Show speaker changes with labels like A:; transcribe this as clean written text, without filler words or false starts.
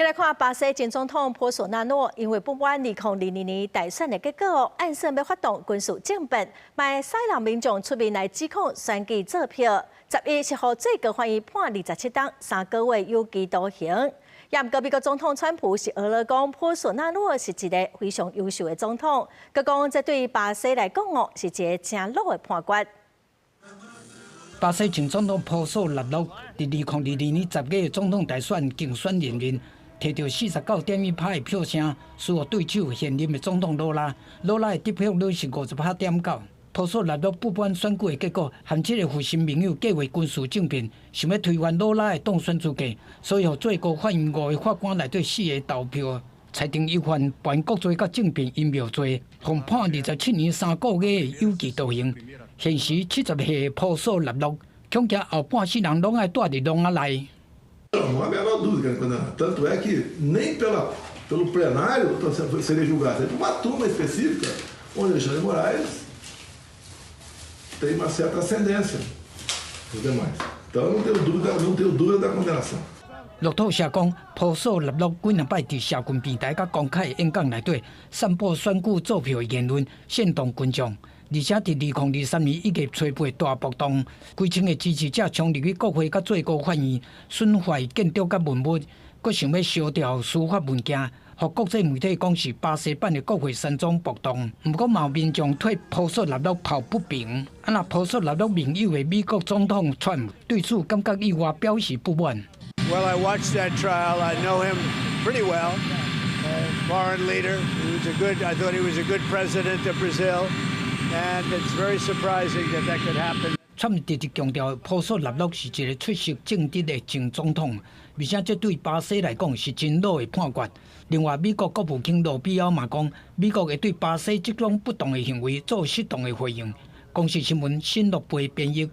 A: 來看巴西前總統波索納諾，因為不滿2022年大選的結果，按算欲發動軍事政變，嘛會使讓民眾出面來指控選舉作弊。11是予最高法院判27冬3個月有期徒刑。也毋過美國總統川普是呵咾講，波索納諾是一个非常優秀的總統，閣講這對巴西來講哦，是一个誠老的判決。
B: 巴西前總統波索納諾佇2022年10月的總統大選競選連任，摕著49.1趴的票聲，輸予對手現任的總統魯拉。魯拉的得票率是58.9。波索納諾不滿選舉的結果，和這个核心盟友計劃軍事政變，想欲推翻魯拉的當選資格，所以予最高法院五个法官內底四个投票，裁定伊犯叛國罪佮政變陰謀罪，予判27年3個月的有期徒刑。現時70歲的波索納諾，恐驚後半世人攏愛蹛佇籠仔內。
C: Não há a menor dúvida que ele é condenado. Tanto é que nem pelo plenário seria julgado, seria por uma turma específica, onde Alexandre de Moraes tem uma certa ascendência dos demais. Então eu não tenho dúvida, não tenho dúvida da condenação.
B: 路透社講，波索納諾幾若擺佇社群平台佮公開演講內底，散布選舉作弊的言論，煽動群眾。而且佇2023年1月初八大暴動，幾千个支持者衝入去國會佮最高法院，損壞建築佮文物，閣想欲燒掉司法物件，予國際媒體講是巴西版的國會山莊暴動。毋過嘛有民眾替波索納諾抱不平，啊若波索納諾盟友的美國總統川普對此感覺意外，表示不滿。
D: Well, I watched that trial. I know him pretty well. Foreign leader. He was a good. I thought he was a good president of Brazil. And it's very surprising that that could happen.
B: 川普直直強調，波索納諾是一个出色正直的前總統，而且這對巴西來講是真老的判決。另外，美國國務卿盧比歐嘛講，美國會對巴西這種不當的行為做適當的回應。公視新聞新樂貝編譯。